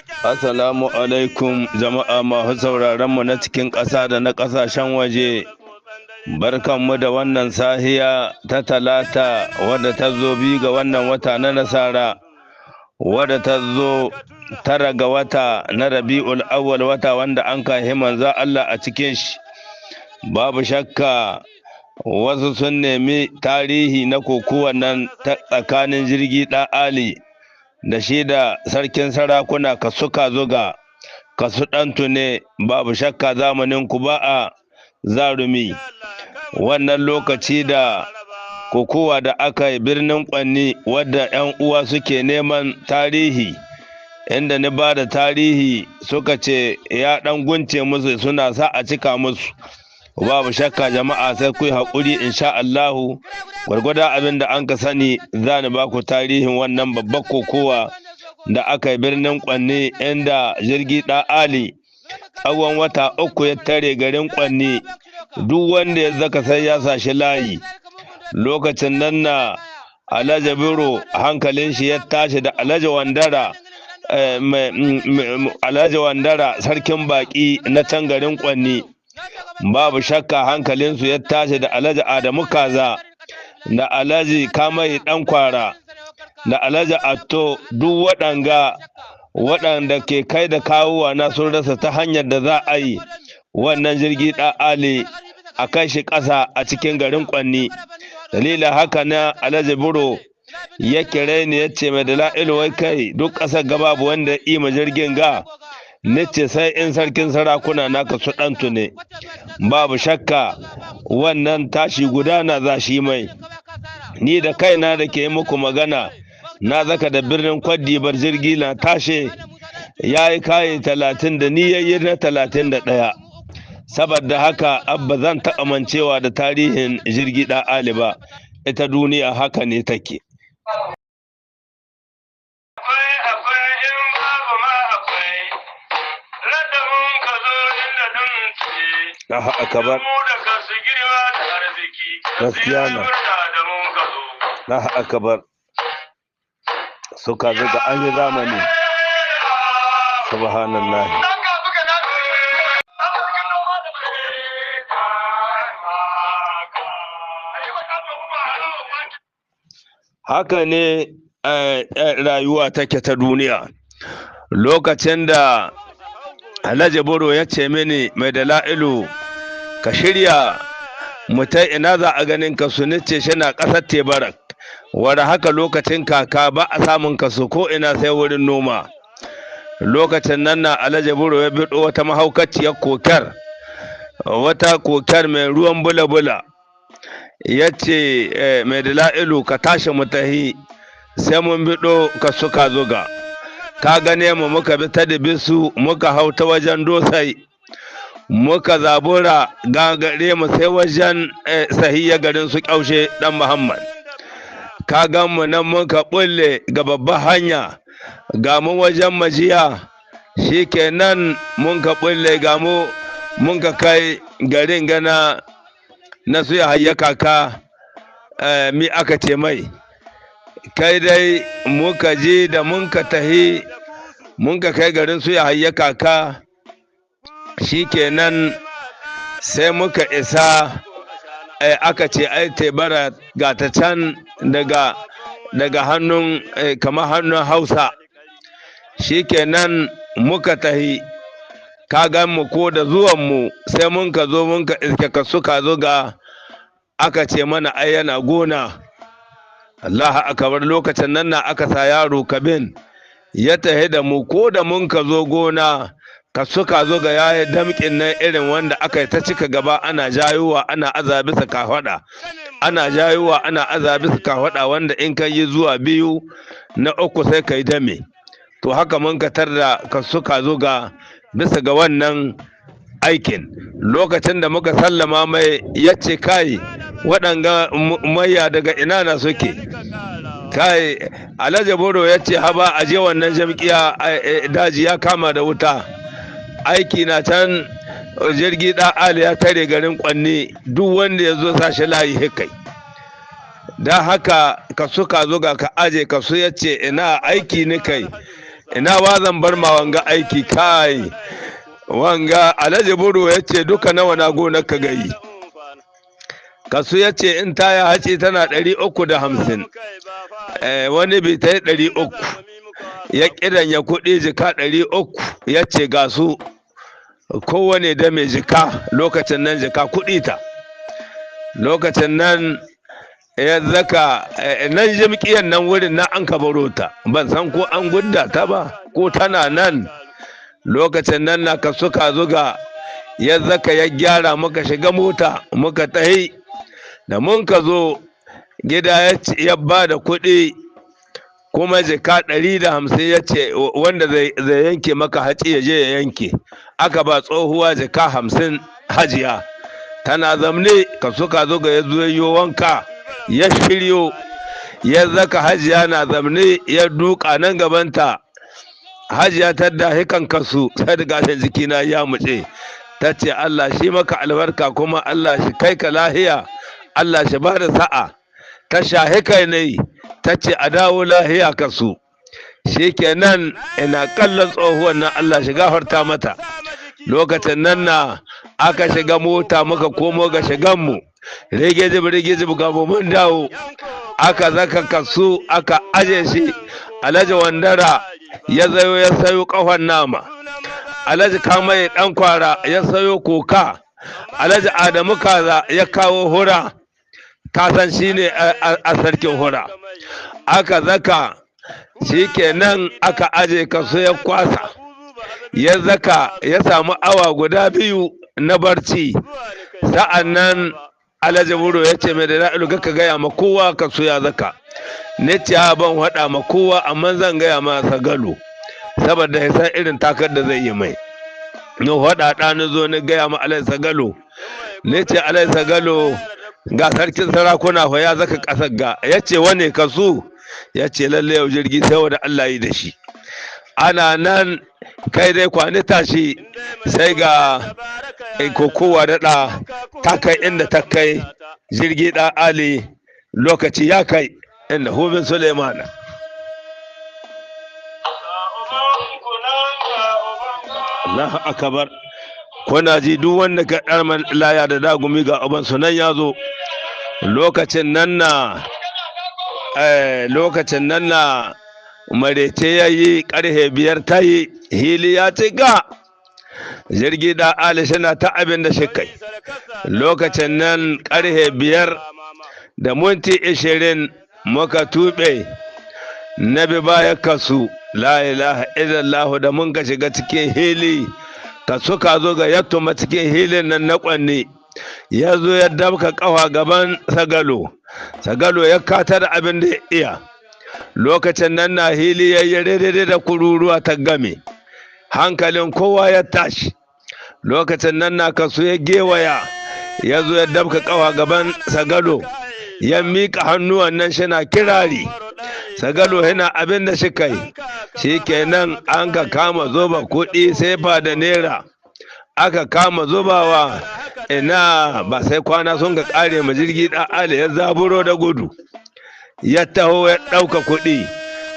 Assalamu alaikum jama'a masu sauraron mu na cikin ƙasa da na ƙasashen waje. Barkanmu da wannan sahiya ta Talata wadda ta zo 2 ga wannan wata na Nasara, wadda ta zo 9 ga wata na Rabi'ul Awwal, wata wanda an kai manzo Allah a cikin shi. Babu shakka wasu sun nemi tarihi na kokuwan nan ta tsakanin Jirgi Ɗan Ali da shi da sarkin sarakuna Kasuka Zuga Kasu Ɗantu ne. Babu shakka zamanin ku ba a zarumi. Wannan lokaci da kokowa da aka yi birnin Kwanni, wadda 'yan uwa suke neman tarihi, inda ni ba da tarihi suka ce ya ɗan gunce musu, suna sa a cika musu. Babu shakka jama'a sai ku yi haƙuri, insha Allahu gwargwada abin da an ka sani za ni ba ku tarihin wannan babbar kokowa da aka yi birnin Kwanni, inda Jirgi Ɗan Ali tsawon wata 3 ya tare garin Kwanni, duk wanda ya zaka sai ya sashi layi. Lokacin nan na Alhaji Biro hankalin shi ya tashi da Alhaji Wandara, Alhaji Wandara sarkin baƙi na can garin Kwanni. Babu shakka hankalinsu ya tashi da Alhaji Adamu Kaza da Alhaji Kamai Ɗan Kwara da Alhaji Atto, duk waɗanga waɗanda ke kai da kawowa na sun rasa ta hanyar da za a yi wannan Jirgi Ɗan Ali a kai shi ƙasa a cikin garin Kwanni. Dalilin haka na Alhaji Biro ya kire ni ya ce, "Mai dala'ilu, wai kai, duk ƙasar ga babu wanda ya ima jirgin ga." Nace sai in sarkin sarakuna naka su ɗantu ne. Babu shakka wannan tashi guda na za shi mai. Ni da kaina da ke muku magana na zaka da birnin Kwadibar, jirgi na tashe ya yi kayi 30 da ni yayi na 31. Saboda haka abba zan taɓa mancewa da tarihin Jirgi Ɗan Ali ba. Ita duniya haka ne take. Akwai in babu ma akwai radda mun ka zo inda dun Allahu akbar. Mu da kasu girma da arziki. Gaskiya na. Murna da mun ka zo. Allahu akbar. Suka zuga an yi zamani. Subhanallah. Haka ne rayuwa take ta duniya. Lokacin da Alhaji Buro ya ce mini, "Mai dala'ilu, ka shirya mu ta ina za a ganin ka su," nice shi na ƙasar Tebarak. Wanda haka lokacin kaka ba a samun kaso ko ina sai wurin noma. Lokacin nan na Alhaji Buro ya biɗo wata mahaukaciyar kokar, wata kokar mai ruwan bula-bula, ya ce, "Mai dala'ilu, ka tashi mu tahi, sai mun biɗo ka suka zuga." Ka gane mu muka bi ta Dibisu, muka hau ta wajen Dosai, muka zabura gagare mu sai wajen Sahiya, garin su Kyaushe Dan Muhammad. Ka gan mu nan muka bulle ga babbar hanya, ga mu wajen Majiya. Shikenan mun ka bulle, ga mu mun ka kai garin gana na su Hayya kaka, mi aka ce mai kai dai. Muka je da mun ka tahi, mun ka kai garin su Hayya kaka. Shikenan sai muka isa, aka ce ai Tebara ga ta can daga hannun kamar hannun Hausa. Shikenan muka tahi. Ka gan mu ko da zuwan mu sai mun ka zo mun ka iske ka suka zo ga, aka ce mana ai yana gona. Allah akbar. Lokacin nan na aka sa yaro kabin ya tahi da mu. Ko da mun ka zo gona, ka suka zo ga yayi damƙin nan irin wanda aka yi ta cika gaba, ana jayowa ana aza bisa kafaɗa, ana jayowa ana aza bisa kafaɗa, wanda in ka yi zuwa biyu na uku sai ka yi dame. To haka mun ka tarda ka suka zo ga bisa ga wannan aikin. Lokacin da muka sallama mai, ya ce, "Kai, waɗanga mayya daga ina na suke?" Kai, Alhaji Boro ya ce, "Haba, a je wannan jam'iyya, daji ya kama da wuta, aiki na can. Jirgi Ɗan Ali ya tare garin Kwanni, duk wanda ya zo sashi layi hikai. Don haka ka suka zo ga ka aje ka su." Ya ce, "Ina aiki ni kai." Ina wa zan bar ma wanga aiki? Kai, wanga Alhaji Buru ya ce duka nawa na gonar ka gayi. Kasu ya ce in taya haci tana 350, wani bi ta yi 300. Ya ƙidanya kuɗi jika 300, ya ce ga su, kowane da mai jika. Lokacin nan jika kuɗi ta. Lokacin nan ya zaka nan jimƙiyan nan wurin na an kabaro ta, ban san ko an gudda ta ba ko tana nan. Lokacin nan na ka suka zuga ya zaka ya gyara, muka shiga mota muka tahi. Da mun ka zo gida, ya ba da kuɗi kuma jika 150, ya ce wanda zai yanke maka haci ya je ya yanke. Aka ba tsohuwa jika 50, hajiya tana zamne. Ka suka zo ga ya zo yi wanka, ya shiryo, ya zaka, hajiya na zamne, ya duka nan gabanta. Hajiya ta da hikan kasu, sai da gashin jikina ya muce. Ta ce Allah shi maka albarka, kuma Allah shi kai ka lahiya, Allah shi ba da sa'a. Ta shahi kai ne, ta ce a dawo lahiya kasu. Shi kenan, ina kallon tsohuwan nan, Allah shi gafarta mata. Lokacin nan na aka shiga mota muka komo ga shiganmu, rigijib rigijib, ga mu mun dawo. Aka zaka kasu aka aje shi. Alhaji Wandara ya zayo ya sayo kafan nama, Alhaji Kamaye Dan Kwara ya sayo koka, Alhaji Adamu Kaza ya kawo hura, kasan shine a sarkin hura. Aka zaka, shikenan, aka aje kasu, ya kwasa, ya zaka ya samu awa guda 2 na barci. Sa'an nan Alhaji Buro ya ce mai da na'ilu ka gaya ma kowa kasu ya zaka. Ne ce ban haɗa ma kowa, amma zan gaya ma Sagalo saboda ya san irin takar da zai yi mai. Ni haɗa ɗa, ni zo ni gaya ma Alhaji Sagalo. Ne ce Alhaji Sagalo, ga sarkin sarakuna fa ya zaka ƙasar ga. Ya ce wane kasu? Ya ce lalle yau jirgi sai wanda Allah yi da shi. Ana nan, kai dai kwani tashi, sai ga kokowa daɗa ta kai inda ta kai. Jirgi ɗan Ali, lokaci ya kai inda hubin Suleimana. Allahu akbar! Kuna ji, duk wanda ka ɗarman laya da dagumi, ga uban sunan ya zo. Lokacin nan na marece ya yi ƙarhe 5 ta yi, hili ya ci ga jirgi da Ali na ta abin da shi kai. Lokacin nan ƙarhe 5:20 muka tuɓe na bi baya kasu. La ilaha illallah! Da mun ka shiga cikin hili, kasu ka zo ga yattuma cikin hilin nan na Kwanne, ya zo ya dabka kafa gaban Sagalo. Sagalo ya katar abin da ya iya. Lokacin nan na hili ya yi daidai da kururuwa ta game, hankalin kowa ya tashi. Lokacin nan na kasu ya gewaya, ya zo ya dabka kafa gaban Sagalo, ya miƙa hannuwan nan shina kirari. Sagalo yana abin da shi kai. Shi kenan, an ka kama zuba kuɗi sefa da naira, aka kama zubawa. Ina ba sai kwana sun ga ƙare ma, jirgi ɗan Ali ya zaburo da gudu, ya taho ya ɗauka kuɗi.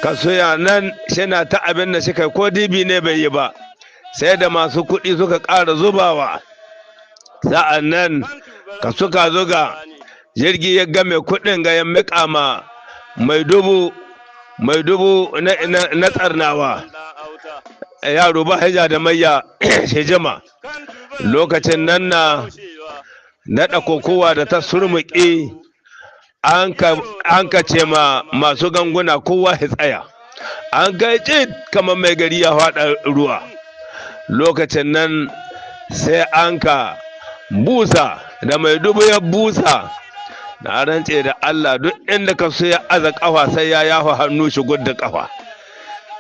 Kasuya nan shina ta abin da shi kai, ko dibi ne bai yi ba, sai da masu kuɗi suka ƙara zubawa. Sa'an nan ka suka zuga jirgi ya game kuɗin ga ya miƙa ma mai dubu, mai dubu na tsarnawa, yaro ba hija da mayya shijima. Lokacin nan na naɗa kokowa da ta surmuƙi, an ka ce ma masu ganguna kowa ya tsaya. An kai cit kamar mai gari ya faɗa ruwa. Lokacin nan sai an ka busa, da mai dubu ya busa, na rantse da Allah, duk inda ka so ya aza kafa, sai ya yafa hannu shi gudda kafa.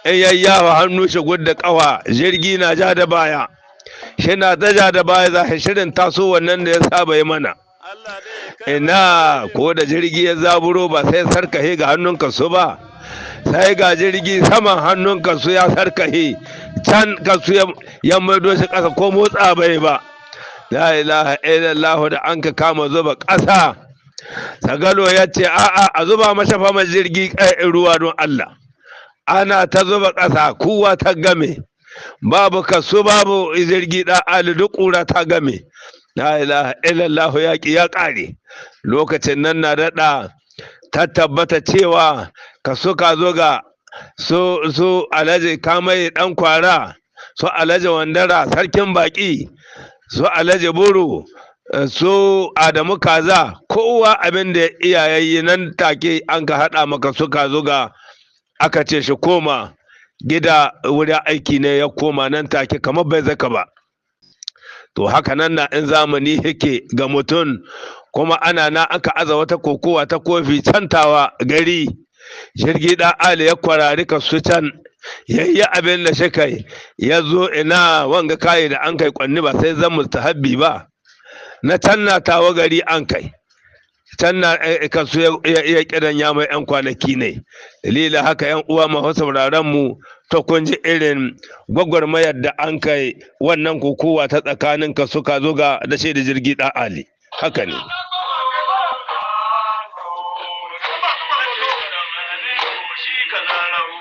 In ya yafa hannu shi gudda kafa, jirgi na ja da baya, shi na ta ja da baya, za shi shirin taso wannan da ya saba yi mana. Ina ko da jirgi ya zaburo, ba sai sarkahe ga hannun kasu ba, sai ga jirgi saman hannun kasu ya sarkahe can, kasu ya maido shi ƙasa, ko motsa bai ba. La ilaha illallah! Da an ka kama zuba ƙasa, Sagalo ya ce a'a, a zuba masa fama jirgi ruwa don Allah. Ana ta zuba ƙasa, kowa ta game, babu kasu, babu jirgi ɗan Ali, duk ƙura ta game. La ilaha illallah, yaƙi ya ƙare. Lokacin nan na daɗa ta tabbata cewa kasu ka zo ga su Alhaji Kamai ɗan Kwara, su Alhaji Wandara sarkin baƙi, su Alhaji Buru, su Adamu Kaza, kowa abin da iyayayi nan take an ka haɗa maka suka zuga, aka ce shi koma gida wurin aiki ne, ya koma nan take kamar bai zaka ba. To haka nan na in zamani yake ga mutum. Kuma ana na aka aza wata kokowa ta kofi cantawa gari, jirgi ɗan Ali ya kwarari kasu can, yayi abin da shi kai, ya zo ina wanga kayi da an kai kwanni ba sai zan mustahabbi ba. Na can na tawa gari an kai can na kasu ya kiran ya mai yan kwanaki ne. Dalilin haka, yan uwa masu sauraron mu, ta kun ji irin gwagwarmayar da an kai wannan kokowa ta tsakanin kasu ka zo ga da shi da jirgi ɗan Ali. Haka ne. Shi ka zarau.